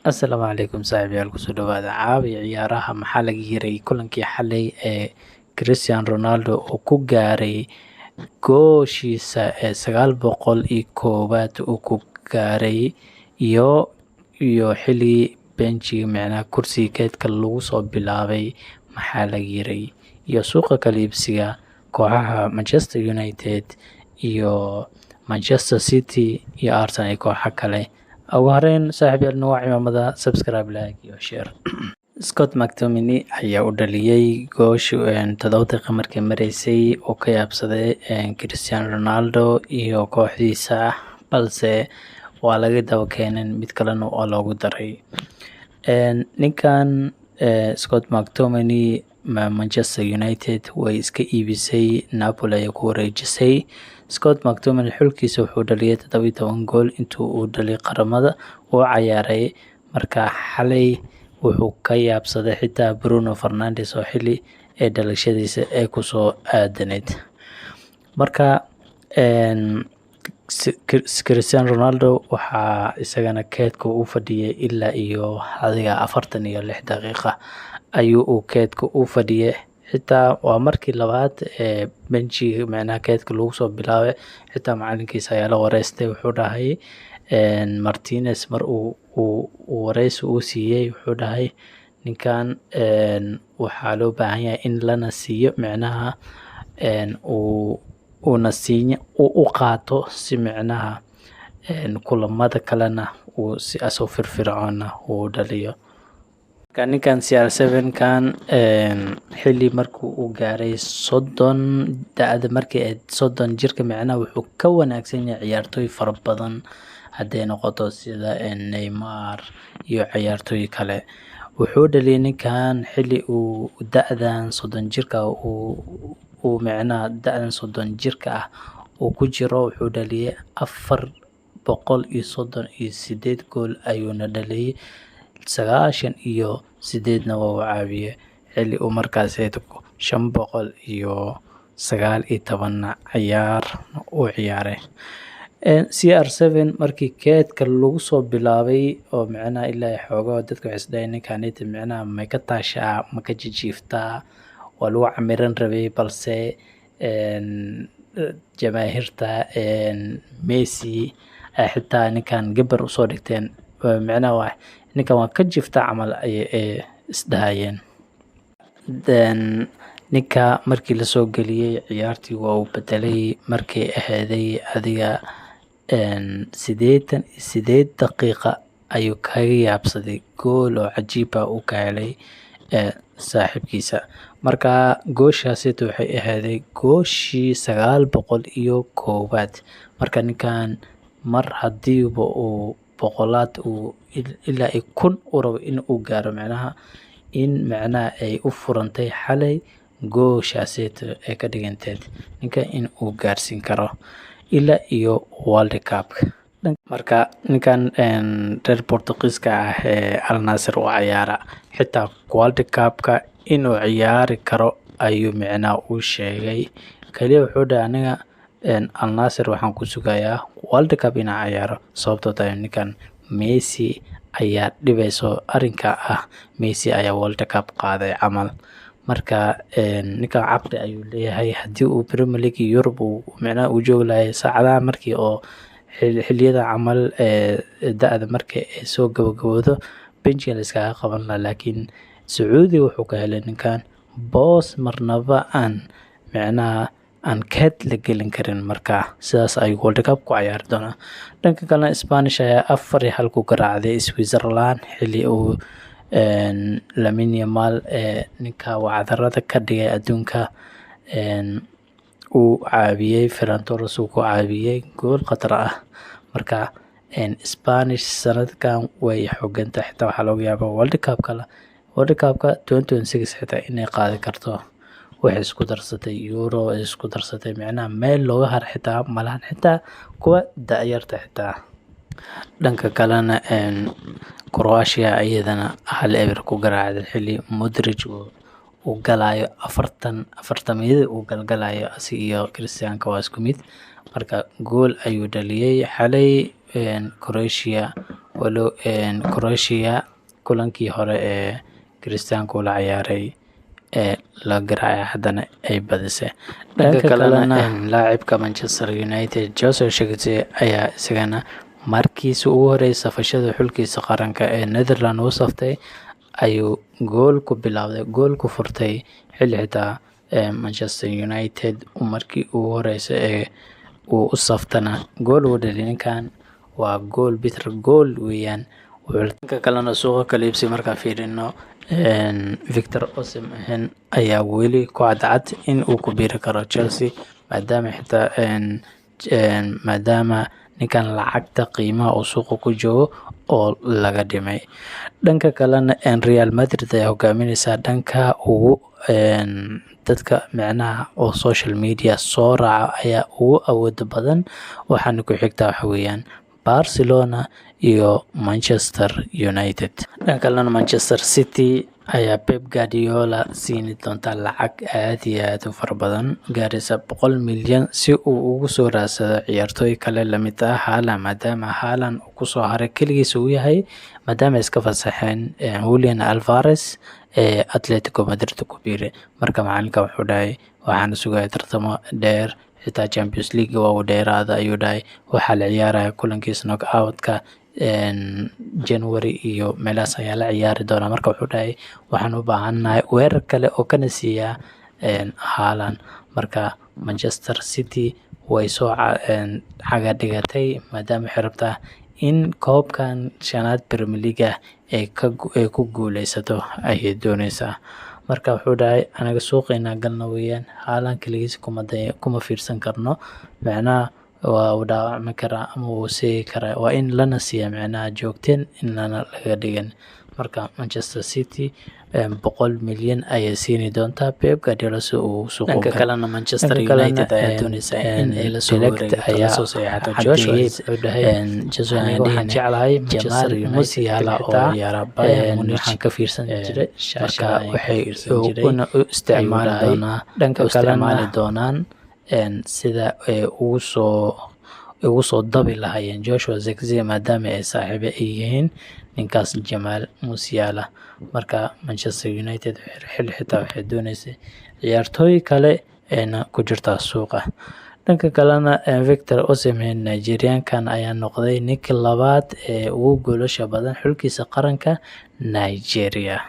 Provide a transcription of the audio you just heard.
Asalaamu calaykum saaxiibayaal, kusoo dhawaada caawiya ciyaaraha. Maxaa laga yiray kulankii xalay ee Cristiano Ronaldo uu ku gaaray gooshiisa ee 901aad uu ku gaaray iyo xili benchiga, micnaha kursiga keydka lagu soo bilaabay? Maxaa laga yiray iyo suuqa kala iibsiga kooxaha Manchester United iyo Manchester City iyo Arsenal iyo kooxo kale? Ugu horeyn, saaxiibayaal, nagu cimaamada subscribe, like iyo share. Scott McTominay ayaa u dhaliyay goosh 7 daqiiqo markay mareysay oo ka yaabsaday Cristiano Ronaldo iyo kooxdiisa, balse waa laga daba keenin, mid kalena waa loogu daray. Ninkan Scott McTominay, Manchester United way iska iibisay, Napoli ayay ku wareejisay. Scott McTominay xulkiisa wuxuu dhaliyay 17 gool intuu uu dhaliyay qaramada uu cayaaray. Marka xalay wuxuu ka yaabsaday xitaa Bruno Fernandes oo xili ee dhalashadiisa ee kusoo aadaneyd. Marka Cristiano Ronaldo waxaa isagana keedka u fadhiyay ilaa iyo adiga 46 daqiiqa ayuu uu keedka u fadhiyay. Xitaa waa markii labaad ee benchiga, micnaha keedka lagu soo bilaabay. Xitaa macalinkiisa ayaa la wareystay. Wuxuu dhahay Martinez, mar uu wareysi uu siiyey, wuxuu dhahay ninkan waxaa loo baahan yahay in lana siiyo, micnaha uu uuna siiyo uu u qaato si micnaha kulamada kalena uu si asoo firfircoona uu dhaliyo. Marka ninkan CR7 kan, xili markuu uu gaaray 30 da-da, markii ay 30 jirka, micnaha wuxuu ka wanaagsan yahay ciyaartooy fara badan, hadday noqoto sida Neymar iyo ciyaartooy kale. Wuxuu dhaliyay ninkan xilli uu da'dan 30 jirka uu, micnaha da'dan 30 jirka ah uu ku jiro, wuxuu dhaliyay 438 gool ayuuna dhaliyay, 98na waa uu caawiyay, xilli uu markaas 519na ciyaar uu ciyaaray. CR7 markii keedka lagu soo bilaabay oo micnaha ilaa xoogaa dadka waxay isdhaheen ninkanita micnaha ma ka taashaa, ma ka jijiiftaa, waa lagu camiran rabay, balse jamaahiirta Messi ay xitaa ninkan gabar usoo dhigteen, micnaha waa ninkan waa ka jifta camal ayay isdhahayeen. Then ninka markii lasoo geliyay ciyaartii waa uu bedelay. Markay ahaaday adiga 88 daqiiqa ayuu kaga yaabsaday gool oo cajiib ah uu ka helay saaxiibkiisa. Marka gooshaasita waxay ahaaday gooshii 901aad. Marka ninkan mar hadiiba uu boqolaad uu ilaa iyo 1000 uu rabo in uu gaaro, micnaha in micnaha ay u furantay xalay gooshaasita ay ka dhiganteed ninka in uu gaarsiin karo ilaa iyo World Cup. Marka ninkan reer Portugiiska ah ee Al Nassr u ciyaara, xitaa World Cup-ka inuu ciyaari karo ayuu micnaha uu sheegay. Kaliya wuxuu dhahay, aniga Al Nassr waxaan ku sugayaa World Cup inaan ciyaaro, sababtoo tahay ninkan Messi ayaa dhibayso arrinka ah Messi ayaa World Cup qaaday camal. Marka ninkan caqli ayuu leeyahay. Haddii uu Premier League Europe uu micnaha uu joogi lahay saacadaha markii oo xilliyada camal ee da'da markii ay soo gabagabowdo, benchiga la iskaga qaban lahaa, laakiin Sacuudi wuxuu ka helay ninkan boos marnaba aan micnaha aan keed la gelin karin. Marka sidaas ayuu World Cup ku ciyaari doonaa. Dhanka kalena, Spanish ayaa 4-1 ku garaacday Switzerland, xilli uu Lamine Yamal ee ninka wacdarada ka dhigay adduunka uu caawiyey Ferran Torres, uu ku caawiyey gool khatar ah. Marka Spanish sanadkan way xoogantahay, xitaa waxaa looga yaabaa World Cup-ka, World Cup-ka 2026 xitaa inay qaadi karto. Waxay isku darsatay Euro, ay isku darsatay, micnaha meel looga haro xitaa malahan, xitaa kuwa da'yarta xitaa. Dhanka kalena, Croatia iyadana 1-0 ku garaacday, xilli Modric uu galayo 40, afartamiyada uu galgalayo, asi iyo Cristiano waa isku mid. Marka gool ayuu dhaliyay xalay. Croatia Walow Croatia kulankii hore ee Cristiano la ciyaaray ee la garaacay, haddana ay badisay. Dhanka kalena, laacibka Manchester United Joshua Zirkzee ayaa isagana markiisa ugu horeysay safashada xulkiisa qaranka ee Netherland uu saftay ayuu gool ku bilowday, gool ku furtay, xilli xitaa Manchester United markii ugu horeysay ee uu u saftana gool uu dhaliyay. Ninkan waa goal better goal weeyaan. Dhanka kalena, suuqa kala iibsi markaan fiirino, Victor Osimhen ayaa weli ku cadcad in uu ku biiri karo Chelsea, maadaama xitaa maadaama ninkan lacagta qiimaha uu suuqa ku joogo oo laga dhimay. Dhanka kalena, Real Madrid ayaa hogaamineysa dhanka ugu dadka micnaha oo social media soo raaca ayaa ugu awooda badan, waxaana ku xigta waxa weeyaan Barcelona iyo Manchester United. Dhanka kalena, Manchester City ayaa Pep Guardiola siini doonta lacag aad iyo aad u fara badan, gaaraysa 100 milyan, si uu ugu soo raadsado ciyaartooy kale lamid ah Haaland, maadaama Haaland uu kusoo haray keligiis uu yahay, maadaama ay iska fasaxeen Julian Alvarez ee Atletico Madrid ku biiray. Marka macalinka wuxuu dhahay, waxaana sugaya tartamo dheer, xitaa Champions League waa uu dheeraada ayuu dhahay. Waxaa la ciyaaraya kulankiisa knock outka January iyo meelahaas ayaa la ciyaari doonaa. Marka wuxuu dhahay, waxaan u baahannahay weerar kale oo kana siiya Haaland. Marka Manchester City way soo caga dhigatay, maadaama waxay rabtaa in koobkan shanaad Premier League ah ay ku guuleysato ayay dooneysaa. Marka wuxuu dhahay, anaga suuqa inaan galno weeyaan, Haaland kaligiis kuma fiirsan karno, macnaha waa uu dhaawacmi karaa ama wuu seegi karaa, waa in lana siiya macnaha joogteen in lana laga dhigin. Marka Manchester City 100 milyan ayay siini doontaa Pep Guardiola si uu suuqa. Dhanka kalena, Manchester United ayaa dooneysa in ay lasoo wareegto, lasoo saxiixato Joshua. Wuxuu dhahay, waxaan jeclahay Manchester United, Musiala oo ciyaara Bayern Munich waxaan ka fiirsan jiray. Marka waxay una u isticmaali doonaa dhanka isticmaali doonaan sida ay ugu soo dabi lahaayeen Joshua Zirkzee, maadaama ay saaxiibo ay yihiin ninkaas Jamal Musiala. Marka Manchester United xilli xitaa waxay dooneysay ciyaartooy kale eena ku jirtaa suuqa. Dhanka kalena, Victor Osimhen, Nigeriankan, ayaa noqday ninkii labaad ee ugu goolasha badan xulkiisa qaranka Nigeria.